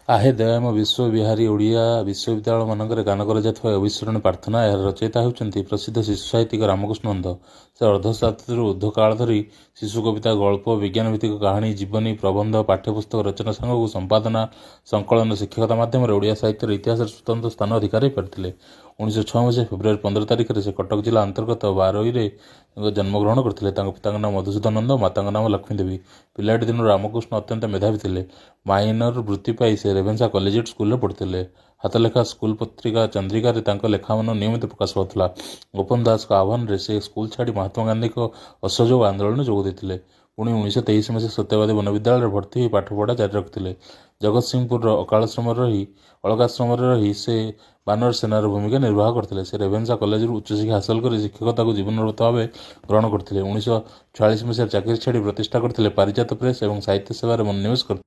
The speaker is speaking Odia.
ଆହେ ଦୟାମୟ ବିଶ୍ୱବିହାରୀ ଓଡ଼ିଆ ବିଶ୍ୱବିଦ୍ୟାଳୟମାନଙ୍କରେ ଗାନ କରାଯାଉଥିବା ଏହି ଅବିସ୍ମରଣୀୟ ପ୍ରାର୍ଥନା। ଏହାର ରଚୟିତା ହେଉଛନ୍ତି ପ୍ରସିଦ୍ଧ ଶିଶୁ ସାହିତ୍ୟିକ ରାମକୃଷ୍ଣ ନନ୍ଦ। ସେ ଅର୍ଦ୍ଧଶତାବ୍ଦୀରୁ ଊର୍ଦ୍ଧ୍ୱ କାଳ ଧରି ଶିଶୁ କବିତା, ଗଳ୍ପ, ବିଜ୍ଞାନଭିତ୍ତିକ କାହାଣୀ, ଜୀବନୀ, ପ୍ରବନ୍ଧ, ପାଠ୍ୟପୁସ୍ତକ ରଚନା ସାଙ୍ଗକୁ ସମ୍ପାଦନା, ସଂକଳନ, ଶିକ୍ଷକତା ମାଧ୍ୟମରେ ଓଡ଼ିଆ ସାହିତ୍ୟର ଇତିହାସରେ ସ୍ୱତନ୍ତ୍ର ସ୍ଥାନ ଅଧିକାର କରିପାରିଥିଲେ। 1906 ମସିହା ଫେବୃଆରୀ 15 ତାରିଖରେ ସେ କଟକ ଜିଲ୍ଲା ଅନ୍ତର୍ଗତ ବାରୋଇରେ ଜନ୍ମଗ୍ରହଣ କରିଥିଲେ। ତାଙ୍କ ପିତାଙ୍କ ନାମ ମଧୁସୂଦନ ନନ୍ଦ, ମାତାଙ୍କ ନାମ ଲକ୍ଷ୍ମୀ ଦେବୀ। ପିଲାଟି ଦିନରୁ ରାମକୃଷ୍ଣ ଅତ୍ୟନ୍ତ ମେଧାବୀ ଥିଲେ। ମାଇନର ବୃତ୍ତି ପାଇ ସେ ରେଭେନ୍ସା କଲେଜିଏଟ୍ ସ୍କୁଲରେ ପଢ଼ୁଥିଲେ। ହାତଲେଖା ସ୍କୁଲ ପତ୍ରିକା ଚନ୍ଦ୍ରିକାରେ ତାଙ୍କ ଲେଖାମାନ ନିୟମିତ ପ୍ରକାଶ ପାଉଥିଲା। ଗୋପବନ୍ଧୁ ଦାସଙ୍କ ଆହ୍ୱାନରେ ସେ ସ୍କୁଲ ଛାଡ଼ି ମହାତ୍ମା ଗାନ୍ଧୀଙ୍କ ଅସହଯୋଗ ଆନ୍ଦୋଳନରେ ଯୋଗ ଦେଇଥିଲେ। ପୁଣି 1923 ମସିହା ସତ୍ୟବାଦୀ ବନବିଦ୍ୟାଳୟରେ ଭର୍ତ୍ତି ହୋଇ ପାଠପଢ଼ା ଜାରି ରଖିଥିଲେ। ଜଗତସିଂହପୁରର ଅଳକାଶ୍ରମରେ ରହି ସେ ବାନର ସେନାର ଭୂମିକା ନିର୍ବାହ କରିଥିଲେ। ସେ ରେଭେନ୍ସା କଲେଜରୁ ଉଚ୍ଚଶିକ୍ଷା ହାସଲ କରି ଶିକ୍ଷକତାକୁ ଜୀବନବ୍ରତ ଭାବେ ଗ୍ରହଣ କରିଥିଲେ। 1946 ମସିହାରେ ଚାକିରି ଛାଡ଼ି ପ୍ରତିଷ୍ଠା କରିଥିଲେ ପାରିଜାତ ପ୍ରେସ୍ ଏବଂ ସାହିତ୍ୟ ସେବାରେ ମନୋନିବେଶ କରିଥିଲେ।